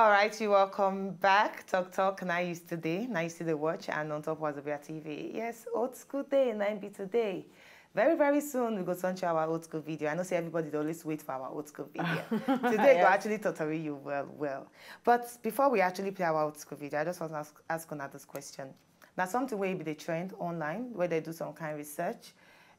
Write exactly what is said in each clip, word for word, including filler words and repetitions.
All right, you welcome back. Talk Talk, now you still dey, now you still dey watch, and on top was Obia T V. Yes, old school day, nine be today. Very, very soon, we go turn to our old school video. I know say everybody dey always wait for our old school video. Today, go Yes. actually tutorial you well, well. But before we actually play our old school video, I just want to ask, ask una this question. Now, something where be the trend online, where they do some kind of research.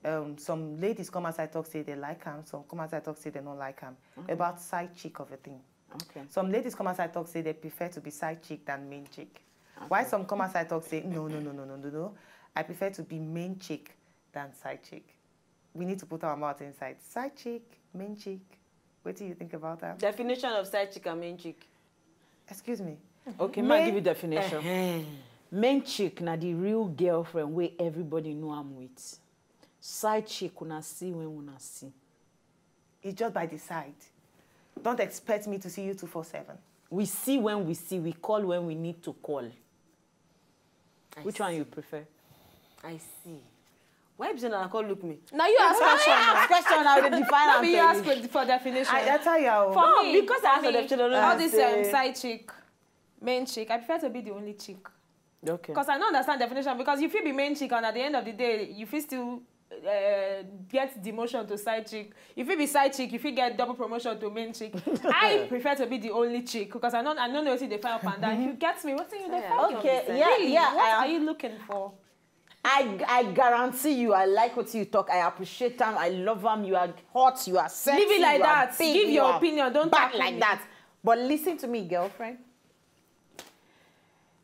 Um, some ladies come outside talk say they like am, some come outside talk say they don't like am. About side chick of a thing. Okay. Some ladies come outside talk say they prefer to be side chick than main chick. Why some come outside talk say, "No, no, no, no, no, no, no. I prefer to be main chick than side chick." We need to put our mouth inside. Side chick, main chick. What do you think about that? Definition of side chick and main chick. Excuse me. Okay, ma give you definition. Main chick na the real girlfriend wey everybody know am with. Side chick una see when una see. It's just by the side. Don't expect me to see you two four seven. We see when we see, we call when we need to call. Which one you prefer? I see. Why be say una come look me? Now you ask question. Ask question, I will define am. Be you ask for definition. I, I tell you. For me, because I ask for definition, all this um, side chick, main chick, I prefer to be the only chick. Okay. Because I don't understand definition. Because you feel be main chick, and at the end of the day, you feel still uh, get demotion to side chick. If you be side chick, if you get double promotion to main chick. I prefer to be the only chick because I don't, I don't know what they find up and down. If you get me, what do you find? Okay, yeah, really, yeah. What are you looking for? I, I guarantee you, I like what you talk. I appreciate them. I love them. You are hot. You are sexy. Leave it like that. Give your opinion. Don't talk like that. But listen to me, girlfriend.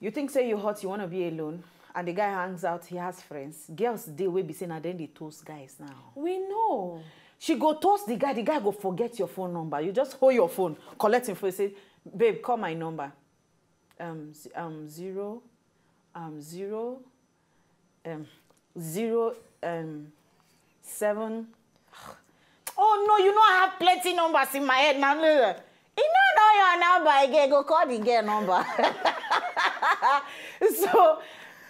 You think say you hot, you want to be alone, and the guy hangs out, he has friends. Girls, they will be saying, "I then they toast guys now." We know. She go toast the guy, the guy go forget your phone number. You just hold your phone, collect him phone, say, "Babe, call my number." Um, um, zero, um, zero, um, zero, um, seven. Oh no, you know I have plenty numbers in my head now. You no know your number again, go call the girl number. So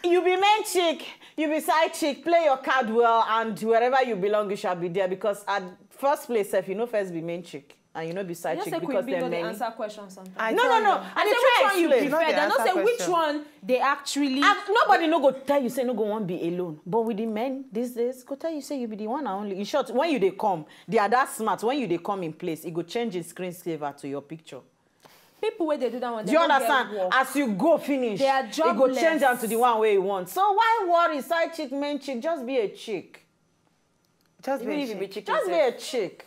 you be main chick, you be side chick, play your card well, and wherever you belong, you shall be there. Because at first place, if you know first be main chick. And you know be side chick because they're many. Answer questions sometimes. No, no, no. I say which one you prefer. They don't say which one they actually. Nobody no go tell you say no go one be alone. But with the men these days, go tell you say you be the one and only. In short, when you they come, they are that smart. When you they come in place, it go change in screensaver to your picture. People where they do that one. Do you understand? As you go finish, it go change them to the one where you want. So why worry? Side chick, main chick, just be a chick. Just be a chick. Just be a chick.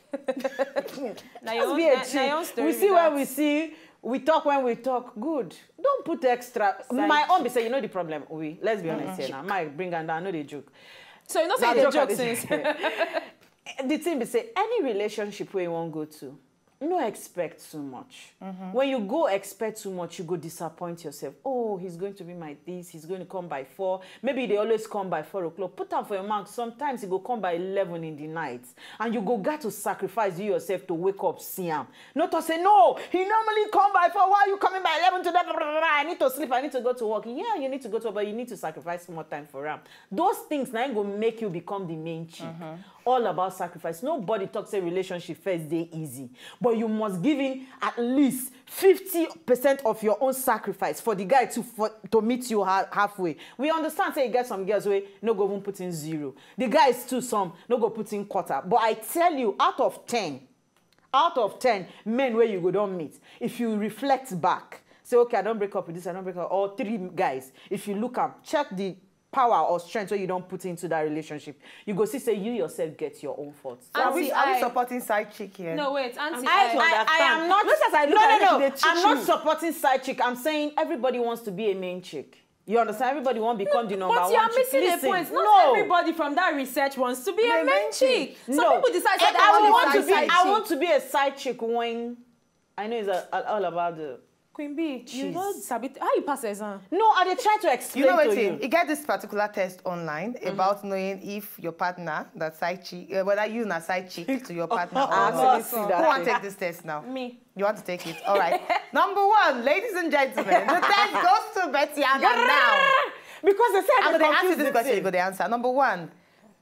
Just be a chick. We see when we see, we talk when we talk. Good. Don't put extra. My own be say, you know the problem. We, let's be honest here now. Mike, bring and down. I know they joke. So you know say they joke since. The thing be say any relationship where you won't go to, no expect too much. When you go expect too much, you go disappoint yourself. Oh, he's going to be my this, he's going to come by four. Maybe they always come by four o'clock. Put am for your mouth. Sometimes he go come by eleven in the night. And you go got to sacrifice you yourself to wake up, see him. Not to say, no, he normally come by four. Why are you coming by eleven today? Blah, blah, blah, blah. I need to sleep. I need to go to work. Yeah, you need to go to work, but you need to sacrifice more time for him. Those things now go make you become the main chick. All about sacrifice. Nobody talks a relationship first day easy, but you must give in at least fifty percent of your own sacrifice for the guy to for, to meet you ha halfway. We understand say you get some girls where no go even put in zero. The guys too, some no go put in quarter. But I tell you, out of ten, out of ten men where you go don't meet, if you reflect back, say, okay, I don't break up with this, I don't break up, all three guys, if you look up, check the power or strength where you don't put into that relationship, you go see say you yourself get your own fault. So are we, are we supporting side chick here? No, wait, Auntie. I, I, I am not. Just as I look at it, no, no, no. I'm not supporting side chick. I'm saying everybody wants to be a main chick. You understand? Everybody wants to become the number one. But you are missing a point. Not everybody from that research wants to be a main chick. Some people decide that they want to be. I want to be a side chick when I know it's all about the Queen B, you know, sabi how you pass exam? No, I dey try to explain to you. You know wetin? You get this particular test online about knowing if your partner, that side chick, uh, whether you na side chick to your partner or not. Who want take this test now? Me. You want to take it? All right. Number one, ladies and gentlemen, the test goes to Betty Anna now. Because they said I'm going to ask you this question. You go the answer. Number one,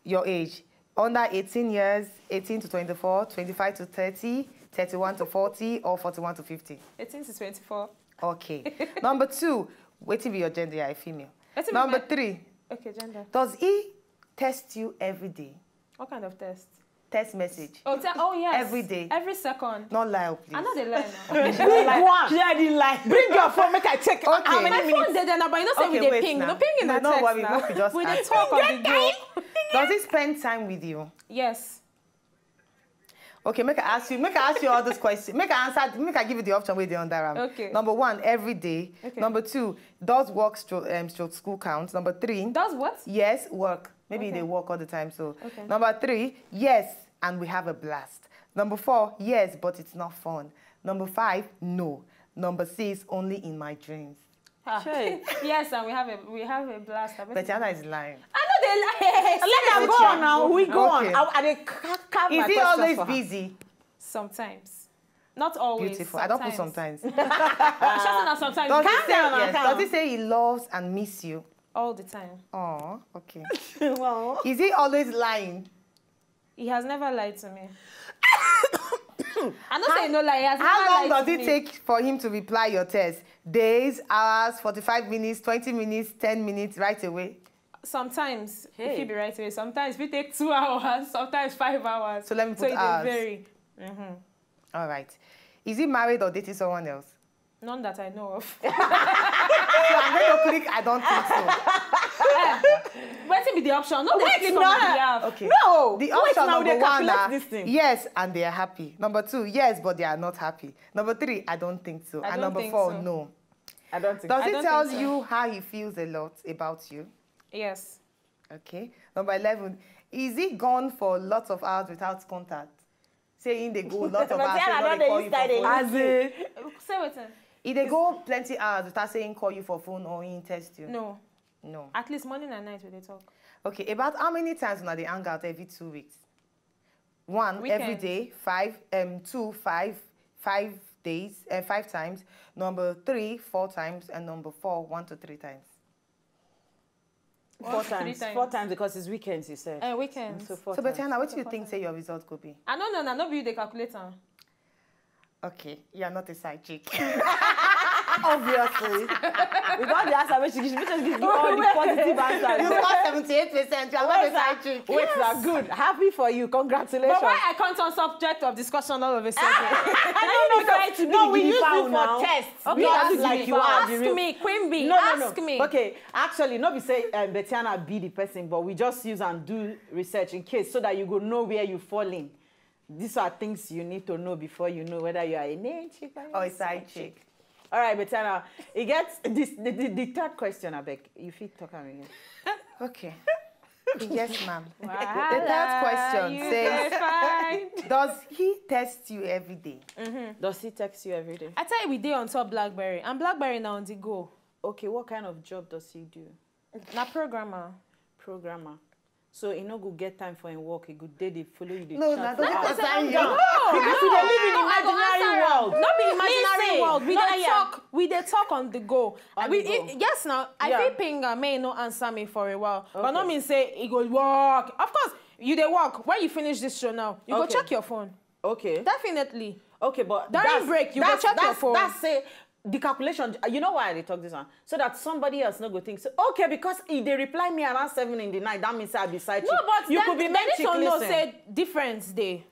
your age. Under eighteen years, eighteen to twenty-four, twenty-five to thirty, thirty-one to forty, or forty-one to fifty? Eighteen to twenty-four. Okay. Number two, wetin be your gender? You are a female. Wetin be Number my- three, Okay, gender. Does he test you every day? What kind of test? Text message. Oh, te- oh yes. Every day. Every second. Not lie, oh, please. I know they lie now. Big one. She had the lie. Bring your phone, make I check. Okay. How many My phone minutes? dey there now, but you know say we Okay, dey wait ping. now. No pinging No, na no text worry, now. make we just We dey ask. talk on the go. Does he spend time with you? Yes. Okay, make I ask you. Make I ask you all those questions. Make I answer. Make I give you the option wey dey under am. Okay. Number one, every day. Okay. Number two, does work stroke, um, stroke school count? Number three, Does what? yes, work. Maybe Okay. they work all the time. So Okay. Number three, yes, and we have a blast. Number four, yes, but it's not fun. Number five, no. Number six, only in my dreams. Ah. Shey. Yes, and we have a we have a blast. I bet But Tiana is lying. I know they lie. Let her go on now. We go on. Okay. I, I dey ca- carve Is my he questions always for her. Busy? Sometimes. Not always. Beautiful. I don't put sometimes. It's just not sometimes. Does he Calm say down, yes? calm. Does he say he loves and miss you? All the time. Oh, okay. Well, Is he always lying? He has never lied to me. I don't say no lie. He has How never long lied does to it me. take for him to reply your text? Days, hours, forty-five minutes, twenty minutes, ten minutes, right away? Sometimes Hey. it fit be right away. Sometimes it take two hours. Sometimes five hours. So let me So put it dey hours. Vary. Mm-hmm. All right. Is he married or dating someone else? None that I know of. So I'm going to click I don't think so. Wetin be the option? No, they Wait, click no. on my behalf. Okay. No. The Wait, option now they number one calculate na this thing. Yes, and they are happy. Number two, yes, but they are not happy. Number three, I don't think so. I And don't number think four, so. No. I don't think. Does I he don't tell think so. You how he feels a lot about you? Yes. Okay. Number eleven, is he gone for lots of hours without contact? Saying they go lots of But hours, yeah, say I no don't dey dey call you inside for it. phone. As in, Say wetin? If they go plenty hours without saying call you for phone or in test you. No. No. At least morning and night we dey talk. Okay, about how many times una dey hang out every two weeks? One every Weekends. Day, five, um, two, five, five days, uh, five times. Number three, four times, and number four, one to three times. Four One to three times. times. Four times because it's weekends, you said. Eh, weekends. So four So, times. Betiana, what do you Four think? Times. Say your result could be? I don't know. Na no be you dey calculate am. Okay, you are not a side chick. Obviously. With all the answer, which she should just give you all the positive answers. You got seventy-eight percent. You are not a side chick. Wait, that's good. Happy for you. Congratulations. But why I can't turn subject of discussion all of a sudden? I don't know. Try to No, be we the use diva you for now. Tests. Okay, Not ask like me. You are the Ask real- Me, Queen Bee. No, no, Ask no. Me. Okay, actually, not be say um, Betiana be the person, but we just use and do research in case so that you go know where you fall in. These are things you need to know before you know whether you are a main chick or, Or a a side chick. All right, Betiana, it gets this the, the, the third question. I beg you, fit talk am again. Okay. Yes, ma'am. Wahala, The third question you says, dey find. Does he test you every day? Does he text you every day? I tell you, we dey on top BlackBerry, and BlackBerry na on the go. Okay, what kind of job does he do? Na programmer. Programmer. So he no go get time for him work. He go dey dey follow you. Dey No, chat na for don't hours. concern you. Because you dey live in No, I go imaginary answer am. World. No be imaginary Listen. World. We No, dey yeah. Talk. We dey talk on the go. On we, the go. It, yes, now I Yeah. Fit ping am, may no answer me for a while, but Okay. No mean say he go work. Of course, you dey work. When you finish this show now, you Okay. Go check your phone. Okay. Definitely. Okay, but During that's, break, you go that's, check your that's, phone. That's say the calculation. You know why I dey talk this one? So that somebody else no go think. So okay, because he dey reply me around seven in the night, that means I be side No, chick. But You then, could be then main they chick. Don't know Listen. Say difference day.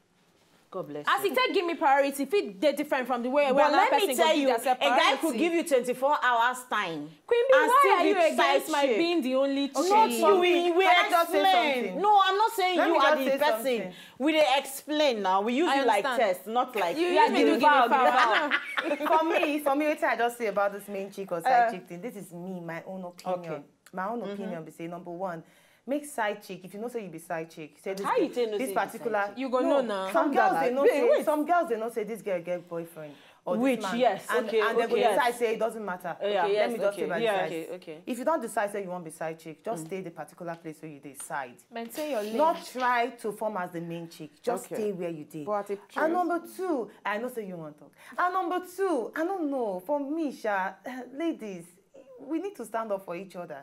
God bless As you. He take give me priority, fit dey different from the way. But When let another me person tell go give you, theirself a guy could priority. Give you twenty-four hours time. Queen Bee, and why still are you reach side against my chick. Being the only chick? Not you. me. We, we Can I just say explain. Something? No, I'm not saying Let you me are just the say person. Something. We dey explain now. We use I you like understand. Test, not like You yeah, use me give to me give foul, me give me foul. Foul. For me, for me, what I just say about this main chick or side Uh, chick thing, this is me, my own opinion. Okay. My own opinion be say number one, make side chick. If you know say you be side chick, say this How girl- you take know this say you be particular. side chick? You go know now. Some Calm girls down, they know babe, say wait. Some girls they know say this girl get boyfriend or Which, this man. yes, and, okay, and they okay, go decide yes. say it doesn't matter. Okay, Let yes, me just okay, say by yeah, the side. Okay, okay. If you don't decide say you won't be side chick, just stay the particular place where you decide. Maintain your lane. Not try to form as the main chick. Just Okay. Stay where you did. But it And number two, I know say you want to talk. And number two, I don't know. For me, Sha, ladies, we need to stand up for each other.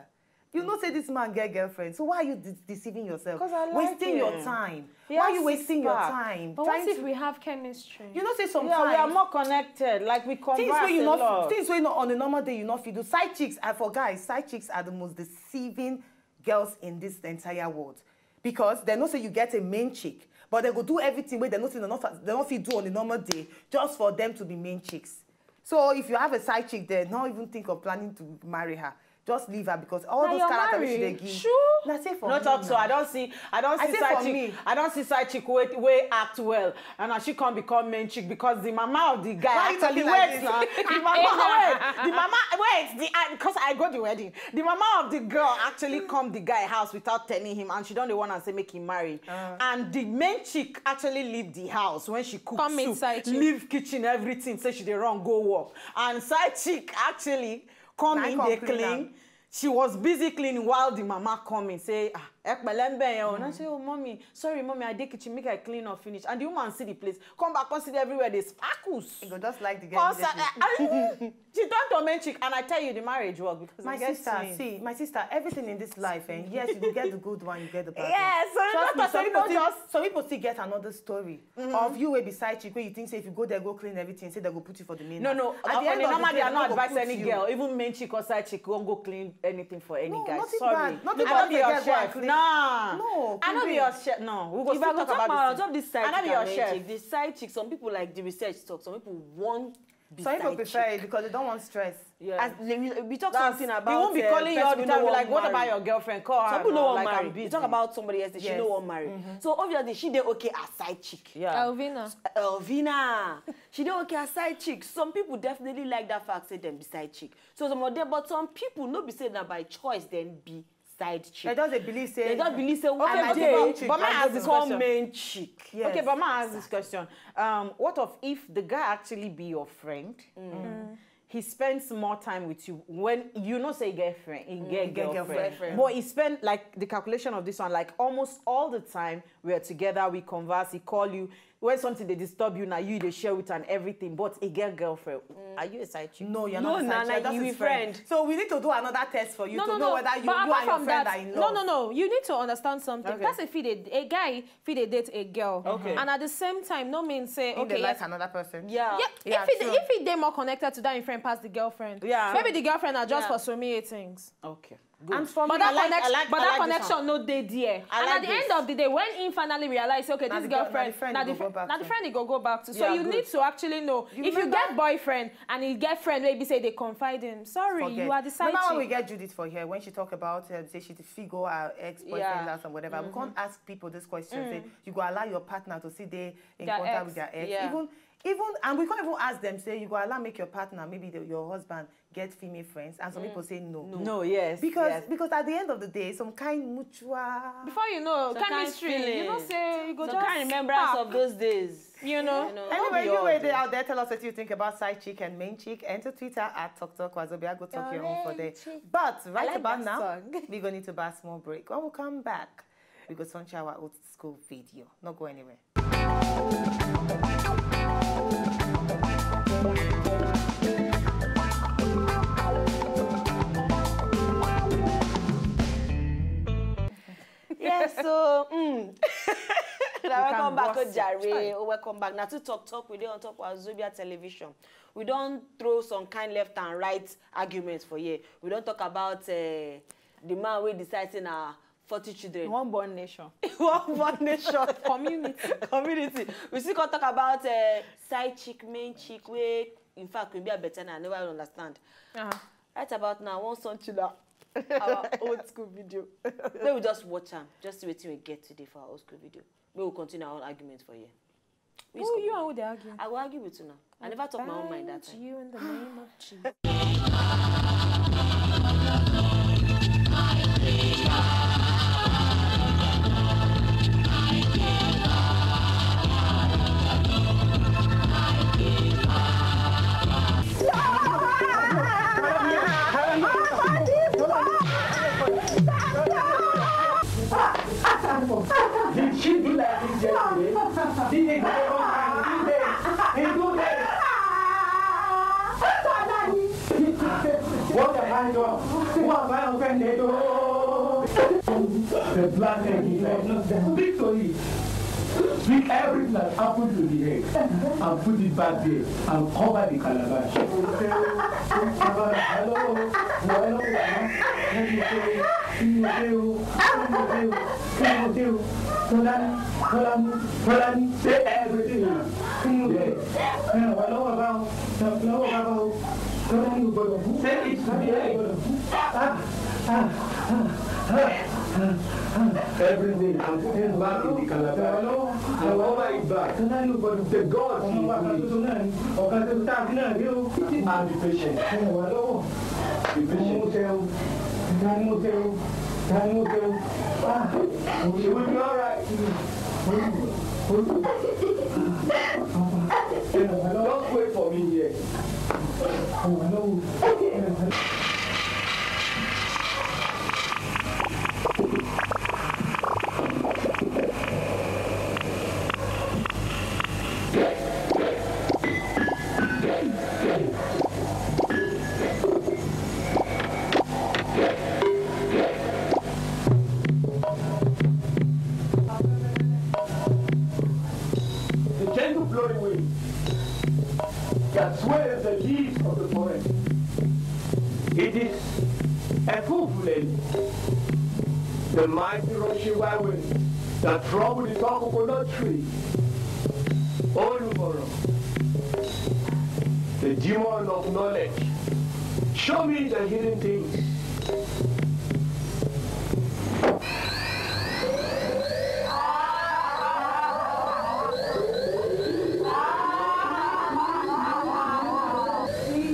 You know say this man get girlfriend, so why are you de- deceiving yourself? 'Cause I like Wasting your him. Time. He Why are has you six wasting your pack. Time? But what Trying if to- we have chemistry? You know say sometimes Yeah, we are more connected. Like we converse things where you a not lot. Things where not on a normal day you not feel do. Side chicks are for guys. Side chicks are the most deceiving girls in this entire world because they know say you get a main chick, but they go do everything where they not they not they not feel do on a normal day just for them to be main chicks. So if you have a side chick there, not even think of planning to marry her. Just leave her because all Na those your character wey she dey marriage. Give. Sure. Na say for No me talk so. Na. I don't see. I don't I see say side for chick. Me. I don't see side chick wey wey act well, and as she come become main chick because the mama of the guy Why you actually talking like wait this? Now. The mama wait. The mama wait. The because I go the wedding. The mama of the girl actually come the guy house without telling him, and she don't want to say make him marry. And the main chick actually leave the house when she cook Come meet soup, side chick. Leave kitchen, everything. Say she dey run go work, and side chick actually come Na in come dey clean clean. Am. She was busy cleaning while the mama coming say ah ekpele n bẹ yẹn o na say oh mommy sorry mommy I dey kitchen make I clean up finish and the woman see the place come back come see everywhere dey sparkles. You go just like the girl. Cause I, I, she turn to main chick and I tell you the marriage work because my sister twins. See my sister everything in this life eh yes you go get the good one you get the bad yes, one. Trust me some people still some people still get another story mm -hmm. Of you wey be side chick wey you think say if you go there go clean everything say they go put you for the main. No no at the end of the day they no go put you. Girl even main chick or side chick won't go clean anything for any no, guy. Nothing sorry bad. Nothing I don't be your chef nah no I don't be your chef no we go still talk about this. Top this side I don't be your chef. The side chick some people like the research talk some people want be some people prefer it because they don't want stress. Yeah. As they, we, we talk That's, something about. He won't be uh, calling you all the time. Like, what about your girlfriend? Call her. Some people no one like, marry. You talk about somebody else. Yes. She no one marry. Mm-hmm. So obviously she dey okay as side chick. Yeah. Elvina. Elvina. She dey okay as side chick. Some people definitely like that fact say them be side chick. So some of them, but some people no be say na by choice then be side chick. They just dey believe say they just believe say one day but my ask this question. Main chick. Yes. Okay, but my ask this question. Um, what of if the guy actually be your friend? Mm. Mm. He spends more time with you when you know say he get friend, he mm, get, he get girlfriend. Girlfriend. But he spend like the calculation of this one, like almost all the time we're together, we converse, he call you, when something they disturb you now you they share with and everything but a girl girlfriend mm. Are you a side chick? No, you're no, not a side chick. That's his friend. So we need to do another test for you no, to no, know no. Whether you, you and your friend that, are in love. No no no you need to understand something okay. That's if he did a guy if he did date a girl okay. And at the same time no mean say okay like yes. Another person yeah, yeah. Yeah if, he, if he they more connected to that friend past the girlfriend yeah maybe the girlfriend are just yeah. For so many things okay. Good. And for but me, that, like, connection, like, but that like connection no dey there. I and like at the this. End of the day, when he finally realize, okay, this girlfriend, now the friend, now the friend he go go back to. So yeah, you good. Need to actually know you if remember? You get boyfriend and he get friend, maybe say they confide in. Sorry, forget. You are the side. Remember when we get Judith for here when she talk about um, say she fit go her ex boyfriend yeah. House and whatever. Mm-hmm. We can't ask people this question. Mm. Say you go allow your partner to see they in their contact ex. With their ex. Yeah. Even even and we can't even ask them say you go allow make your partner maybe the, your husband get female friends and some mm. People say no. No, yes. Because yes. Because at the end of the day, some kind mutual before you know some chemistry, kind you know say you go some just kind remembrance of those days. You know. You know. Anyway, you were there out there. Tell us what you think about side chick and main chick. Enter Twitter at Talk Talk Wazobia. Go talk your, your own for there. But right like about now, song. We're going to buy a small break. When we come back, we go sunshine our old school video. Not go anywhere. Yes, so mm. Welcome back, Ojare. Oh, welcome back. Now to talk talk, we dey on top of Zobia television. We don't throw some kind left and right arguments for you. We don't talk about uh, the man we deciding our forty children. One born nation. One born nation. Community. Community. We still gonna talk about uh, side chick, main chick, way. In fact, we be a better now. I never understand. Uh-huh. Right about now, one son chiller. Our old school video. May we just watch them. Just see what we get today for our old school video. May we continue our own argument for you. Who you and who they argue? I will argue with you now. I never talk my own mind that time. You in the name of Jesus. Did she do like this yesterday? Did he do it one time? He do this. He do this. What have I done? Who have I offended? Oh. The black head is like, speak to it. Pick everything that happened to the head and put it back there and cover the calabash. Hello, hello, hello. Tolani, Tolani, Tolani, say everything. Yeah. Say it to the head. Ah, ah, ah, ah, ah, ah. Everything and put it back in the calabash and cover it back. The gods will do it. And be patient. Be patient. She will be all right. Just wait for me here. The gentle blowing wind that sways the leaves of the forest. It is Efuvuleni, the mighty rushing wind that troubled the tall coconut tree. Olumoro, the demon of knowledge, show me the hidden things.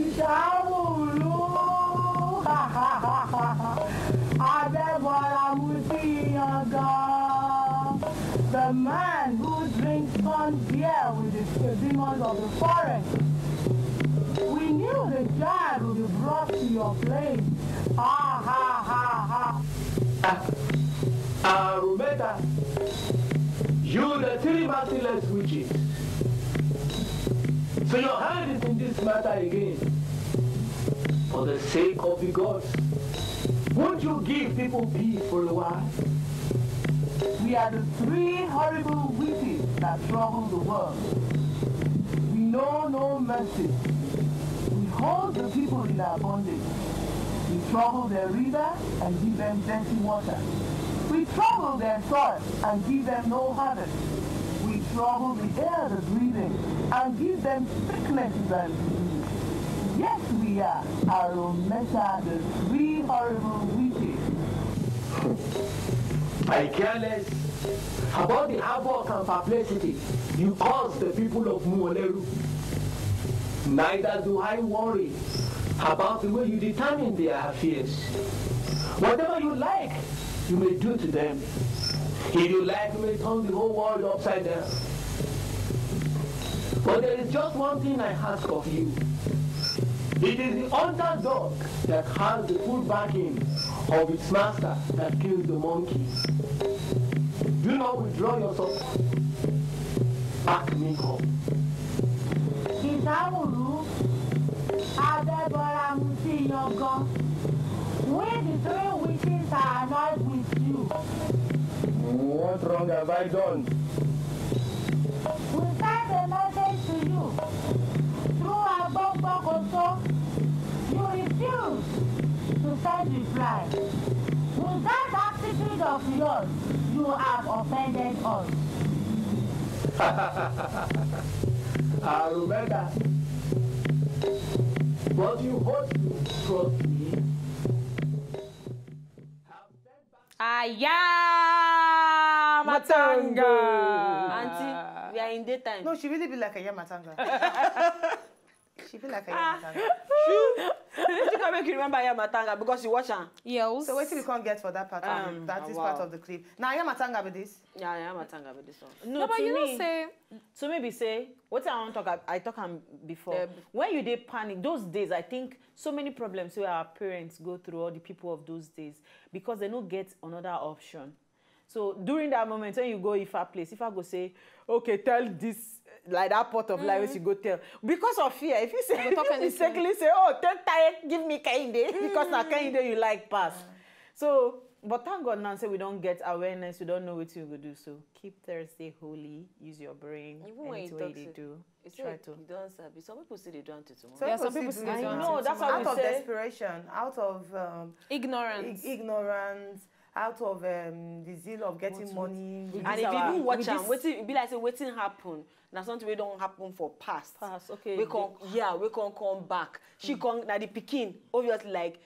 Ìṣàwùrú. Adébọ̀lá mutí yangan. The man who drinks corn beer with the demons of the forest. We knew the child would be brought to your place. Ha ha ha ha. Ah, Arumeta, you the three merciless witches. So your hand is in this matter again. For the sake of the gods, won't you give people peace for a while? We are the three horrible witches that trouble the world. We know no mercy. We hold the people in our bondage. We trouble their river and give them dirty water. We trouble their soil and give them no harvest. We trouble the air they breathe in and give them sicknesses and disease. Yes, we are Arometa, the three horrible witches. I care less about the havoc and perplexity you cause the people of Muoleru. Neither do I worry about the way you determine their affairs. Whatever you like, you may do to them. If you like, you may turn the whole world upside down. But there is just one thing I ask of you. It is the hunter dog that has the full backing of its master that kills the monkey. Do not withdraw your support. Back me up. Ìsáwùrú, Adébọ̀lá mutí yangan. We the three witches are annoyed with you. What wrong have I done? We send a message to you through Agbogbokoso. You refuse to send reply. With that attitude of yours, you have offended us. Arumeda, but you hold to trust me. Aya Matanga. Auntie, we are in daytime. No, she really be like a Yamatanga. She be like a Ah. Yamatanga. Did you come make you remember Yamatanga because you watch am? Yes. So wetin we come get for that part of the, that is wow. Part of the clip. Now Yamatanga be this. Yeah, Yamatanga be this one. No, but to you me, know say to me be say wetin I wan talk, I, I talk am before. Eh, When you dey panic, those days I think so many problems wey our parents go through, all the people of those days, because they no get another option. So during that moment when you go Ifa place, Ifa go say, okay, tell this, like that part of life wey you go tell, because of fear. If you say, You go talk if you anything. Mistakenly say, oh, tell Taye give me Kehinde because na Kehinde you like pass. So But thank God now say we don get awareness, we don know wetin we go do. So keep Thursday holy, use your brain. Even when you Anything wey talk you dey say- do, You try say to. You don sabi. Some people still dey do am till tomorrow. Some Yeah, people some people still still dey do do am am. No, that's what Out we of say. Desperation, out of um, Ignorance. ig- ignorance, out of um, the zeal of getting But money. with And this if you our- even watch with am, this- wetin e be like say wetin happen na something wey don happen for past. Pass, okay. Wey come, yeah, wey come come back. She come na the pikin, obviously, like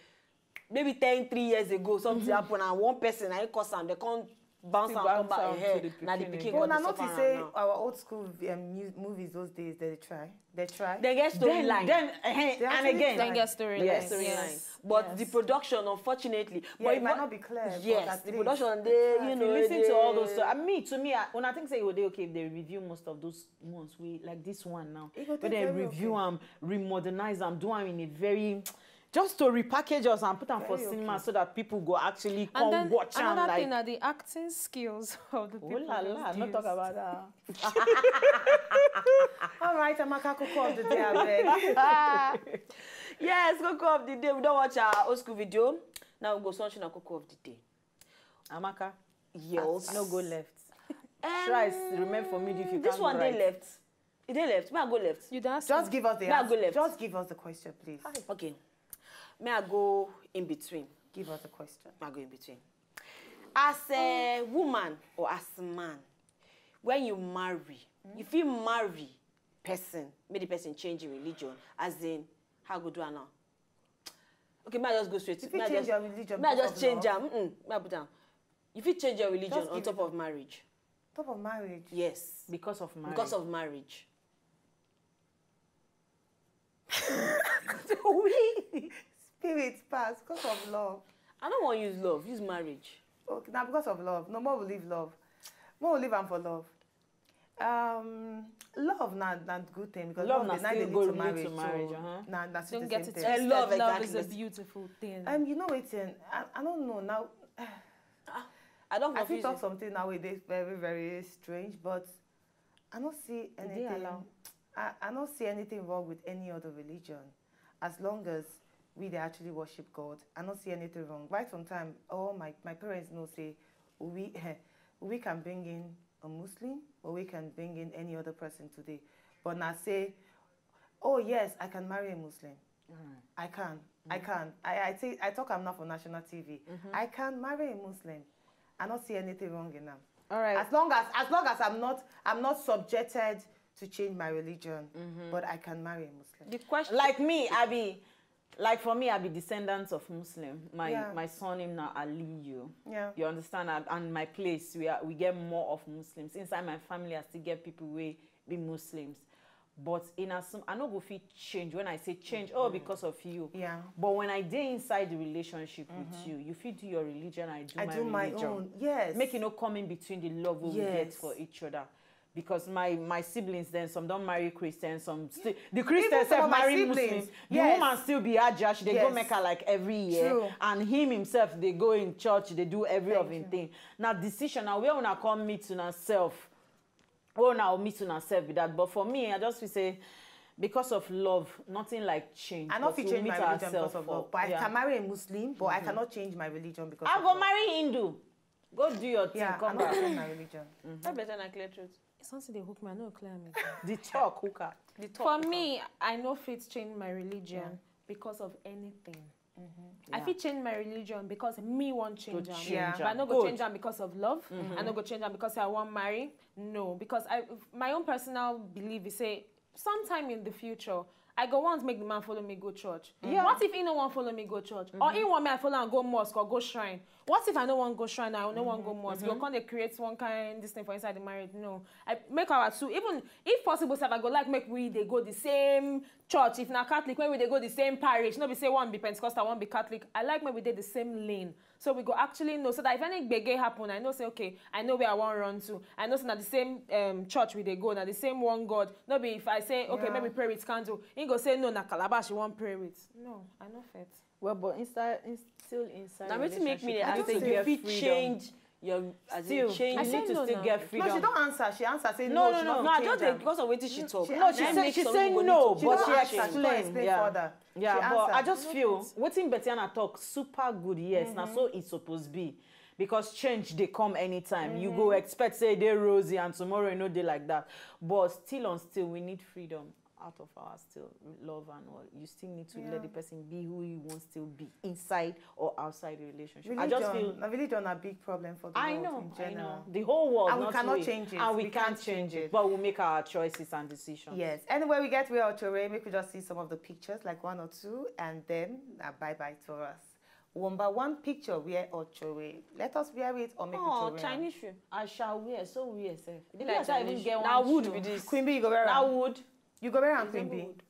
maybe ten, three years ago something happen, and one person na him cause am, dem come bounce Still am come bounce back. am Eh, to the na the pikin pikin again. But come una dey suffer notice am say now. Our old school um, mu- movies those days, they try. They try. Dem get Then, storyline. then, eh, They and actually again, try. Dem get storyline. Yes. Storyline. Yes. But Yes. The production, unfortunately, Yeah, but it might not be clear. Yes, But at the least production they dey, try. you If know, you listen dey- to all those stories, I mean, to me, I, when I think say it would be okay if they review most of those ones, we like this one now, It go but take they very review okay. Am, remodernize am, do am in a very just to repackage us and put am for Very cinema okay. So that people go actually come And then watch am another like. Thing are the acting skills of the Oh people. La La, Those not talk days. About that. All right, Amaka, cook up the day, abeg. Yes, coco of the day. We don watch our old school video. Now we go sunshine and coco of the day. Amaka, Yes. No go left. Um, Try s- remain for me if you This can't one go dey right. Left. E dey left. May I go left? You dance. Just give us the Now answer. Go left. Just give us the question, please. Okay. May I go in between? Give us the question. May I go in between? As a woman or as a man, when you marry, you fit marry person, make the person change in religion. As in, how go do am now? Okay, may I just go straight. If May you I change just, your religion, may I because just of change love, am. Mm, may I put am. You fit change your religion Just on give top it- of marriage. Top of marriage. Yes. Because of marriage. Because of marriage. Spirit pass because of love. I don't want use love. Use marriage. Okay, now because of love. No more will leave love. More will leave am for love. Um, love na na good thing because Love love, na dey- na still dey go lead to lead to marriage. marriage, So, uh-huh. na na still Don't the get same it thing. Eh, love, twisted. Love is a exactly. Beautiful thing. Um, you know wetin? I, I don't know now. I don't I fit confuse talk you. Something now wey dey very very strange, but I no see dey anything. allow. I, I no see anything wrong with any other religion, as long as we dey actually worship God. I no see anything wrong. Right from time, all my my parents know say we we can bring in a Muslim or we can bring in any other person today. But now say, oh yes, I can marry a Muslim. I can. I can. I I, think, I talk am now for national T V. I can marry a Muslim. I no see anything wrong in am. All right. As long as as long as I'm not I'm not subjected to change my religion, but I can marry a Muslim. The question. Like me, I be like for me, I be descendants of Muslim. My Yeah. My surname now Aliyu. Yeah. You understand? And, and my place, we are we get more of Muslims inside my family. I still get people wey be Muslims. But in as I no go fit change when I say change, oh, because of you. Yeah. But when I dey inside the relationship with you, you fit do your religion, I do I my do my religion. Own. Yes. Make e no come in between the love wey we get Yes. For each other. Because my my siblings then some don marry Christians, some still the Christians some sef of my marry siblings, Muslims. The yes. Woman still be Hajjia, she dey go Yes. Mecca like every year, True. And him himself dey go in church, dey do every of Thank him you. Thing. Na decision na where una come meet una self. Where una meet una self be that. But for me, I just feel say because of love, nothing like change. I no But fit we change meet my religion ourselves because of for- love, but I yeah. Can marry a Muslim, but I cannot change my religion because I of go love. Marry Hindu. Go do your thing. Yeah, Come I no back. Fit change my religion. That better na clear truth. Something dey hook me. I no clear me. The talk, hooker. The talk. For me, I no fit change my religion because of anything. I fit change my religion because me wan change am. Change But I am. No go Good. Change am because of love. I no go change am because I wan marry. No, because I my own personal belief is say sometime in the future I go want make the man follow me go church. Yeah. What if he no wan follow me go church? Or he want me I follow am go mosque or go shrine? What if I no wan go shrine? I no wan go mosque. You come dey create one kind this thing for inside the marriage. No, I make our two even if possible sef I go like make we dey go the same church. If na Catholic, make we dey go the same parish. No be say one be Pentecostal, one be Catholic. I like make we dey the same lane. So we go actually know so that if any gbege happen, I know say okay, I know where I wan run to. I know say na the same um, church we dey go, na the same one God. No be if I say okay, Yeah. Make we pray with candle. He go say no, na calabash you wan pray with. No, I no fit. Well, but inside, in, still inside. Na wetin make me dey Relationship, ask you say need to you get fit freedom. Change You're as Still, in change. you I need said to no still now. Get No, freedom. she don't answer. She answer say No, no. no, She no, not no. I change just am. did because of what she talk. She No, answer. she said she Explain said what no, she but talk. she She don't explain explained. Yeah, further. yeah. She But answer. I just feel wetin Betiana talk super good. Yes, na so it's supposed be. Because change dey come anytime. You go expect say e dey rosy and tomorrow e no dey like that. But still on still, we need freedom out of our still love and all. You still need to Yeah. Let the person be who he wants to be inside or outside the relationship. Religion, I just feel na religion na big problem for the I world know, in I general. know. The whole world, And we not cannot we. Change it. And we, We can't, can't change change it, it. But we'll make our choices and decisions. Yes. Anyway, we get where Ochore. Make we just see some of the pictures, like one or two, and then uh, bye bye for us. Number one picture where Ochore. Let us wear it or make Oh, it Ochore. Chinese shoe. I shall wear, so wear sef. The like place I even Chinese get shoe. one Na wood shoe. Be this. Queen B, you go wear Na am. Wood. You go wear am, Resemble Queen B. Wood.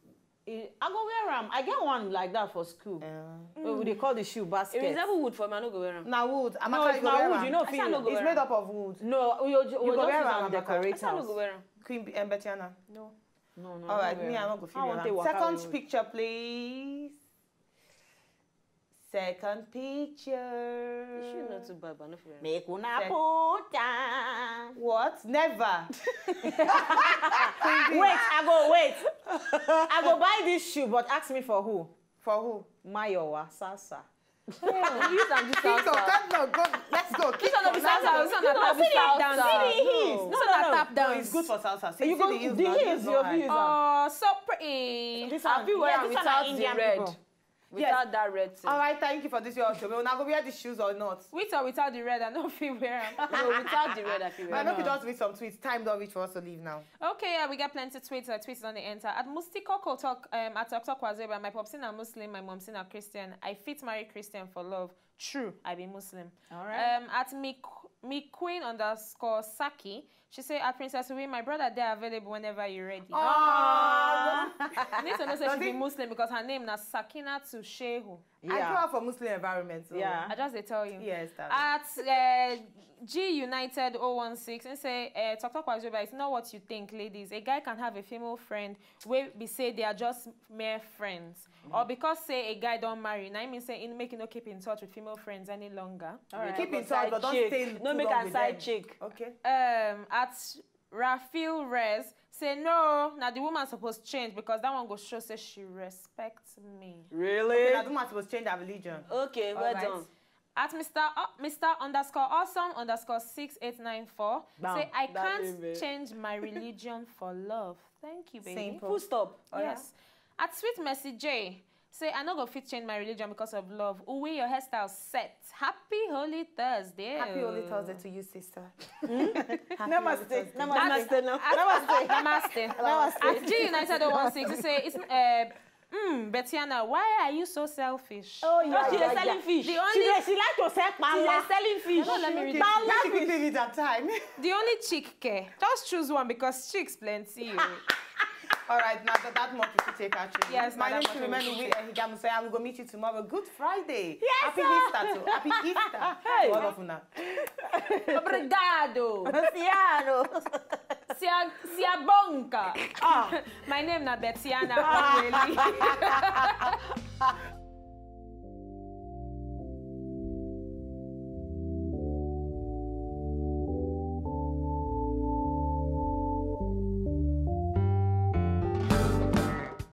Eh, I go wear am. I get one like that for school. Uh, Well, we dey call the shoe It basket. Resemble wood for me. I no go wear am. na wood. Amaka, No, it's you go not wear wood. am. You know, I say I no go It's wear made am. Up of wood. No, we will, You we'll go just wear use am, am Amaka. Decorate I say I no house. Go wear am. Queen B, um, Betiana. No. No, no, All right, no, me, wear I am. no go feel I wear want am. to walk Second away. Picture, please. Second picture. The shoe not too bad, but I no feel wear am. Make una Sec- put am. What? Never. Wait, I go wait. I go buy this shoe, but ask me for who? For who? Mayowa, Sasa. Use am do Kiko, salsa. come no, go. Let's go. This one no be Kiko, salsa. let's This go. one na tap dance. See the heels. No, No, this no, one na no. tap No, dance. It's good for salsa. See, You see go the heels the now, heels, no your high. heels. Oh, Ah. so pretty. This I one, feel wear yeah, am this one without na the Indian red. People. Without that red thing. All right, thank you for this. Your show. Una go wear the shoes or not? With or without the red, I don't feel wear am. No, without the red, I feel I wear know am. we just read some tweets. Time don't reach for us to leave now. Okay, yeah, we get plenty tweets. Uh, tweets on the enter. At Musti Coco talk, um, at Talk Talk Wazeba, my popsin are Muslim, my momsin are Christian. I fit marry Christian for love. True, I be Muslim. All right. Um, at me, me queen underscore Saki, she say, at Princess Wi, my brother, they are available whenever you're ready. Aww. You need to know say Does she be it- Muslim because her name na Sakina to Shehu. I Yeah. grew up for Muslim environment. So. Yeah. I just dey tell you. Yes, that. At uh, G United oh one six and say, uh, Talk Talk Wazeba, it's not what you think, ladies. A guy can have a female friend where we say they are just mere friends. Or because say a guy don't marry, now I mean say in making no keep in touch with female friends any longer. All right. Keep in Side touch, but don't chick. Stay No too make long am with side them. Chick. Okay. Um, at Rafael Rez say no, now the woman supposed change because that one go show say she respects me. Okay, now Really? the woman supposed change her religion. Okay, well All right. Done. At Mister Uh, Mister underscore awesome underscore six eight nine four Bam. say I That can't name, eh? Change my religion for love. Thank you, baby. Simple. Full stop. Oh, yeah. Yes. At Sweet Messy J say I no go fit change my religion because of love. Uwe, your hairstyle set. Happy Holy Thursday. Happy Holy Thursday to you, sister. Happy Holy Namaste. Thursday. Namaste. Namaste now. Namaste. Namaste. At G United oh one six say it's uh, mm, Betiana, why are you so selfish? Oh, No, she dey selling fish. The She only dey, she like to sell She dey pala. Selling fish. No, let me Okay, read. that Let me language. Quickly read that time. The only chick care. Just choose one because chicks plenty. Oh. All right, now that, that month we should take our trip. Yes, My now name that should month remain we Uwe should Ehigamu. So I will go meet you tomorrow. Good Friday. Yes, Happy sir. Easter too. Happy Easter. Hey. To all of una. Obrigado. Luciano. Sia, sia bonka. Ah. My name na Betiana. Ah. Really.